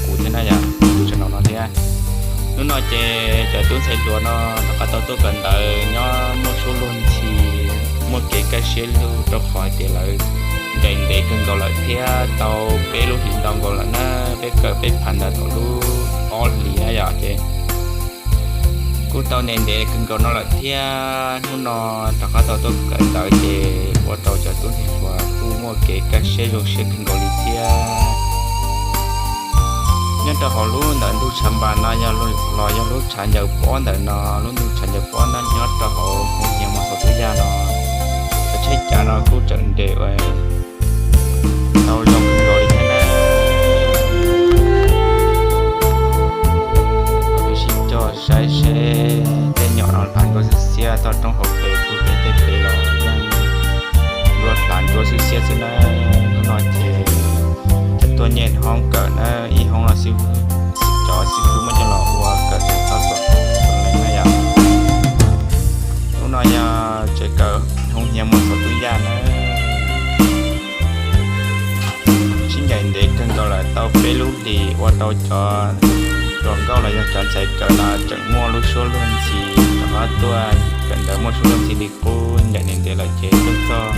kuv thiab na yom, tseem no no thiab. Hnub no ces cov tub ntxhais hluas no rov qab tau tuaj kawm ntawv nyob muaj suab luag ntxhi, muaj kev kaj siab lug rau qhov hais tias lawv ncaim ntev kawg nkaus lawm thiab tau peb lub hlis ntau nkaus lawm na, peb kawm peb phav ntawv thaum lub ob hlis na yom ces kuj tau ncaim ntev kawg nkaus no lawm thiab. Hnub no rov qab tau tuaj kawm ntawv ces ua rau cov tub ntxhais hluas kuj muaj kev kaj siab zoo siab kawg nkaus li thiab. Nyob rau hauv lub ntawm ntug tshav npas no yog los yog lub tshav ncaws pob ntawm no, lub ntug tshav ncaws pob no nyob rau hauv hoo nyiag mos xaus tub yaj no, cov tsheb cav no kuj tseem nres ua tau zoo kawg nkaus li thiab na. Peb sib coj saib seb tej nyom no hlav ntsuab xiab xiab toj roob hauv pes kuj tej tej pes los yeej ntsuab hlav ntsuab xiab xiab xwb na. Hnub no ces cov tuaj nyiag hoob kawm na, ib hoob no xib, cov xib fwb muab coj los ua kawm txog txog txom txom nyem na yom. Hnub no yog tseem kawm hoo nyiag mos xaus tub yaj na. Sib ncaim ntev kawg nkaus lawm tau peb lub hlis ua rau cov hluas nkauj los yog cov ntxhais kawm no tseem muaj lub suab luag ntxhi rov qab tuaj kawm ntawv muaj suab luag ntxhi li qub. Ncaim ntev ntev lawm ces tuaj txog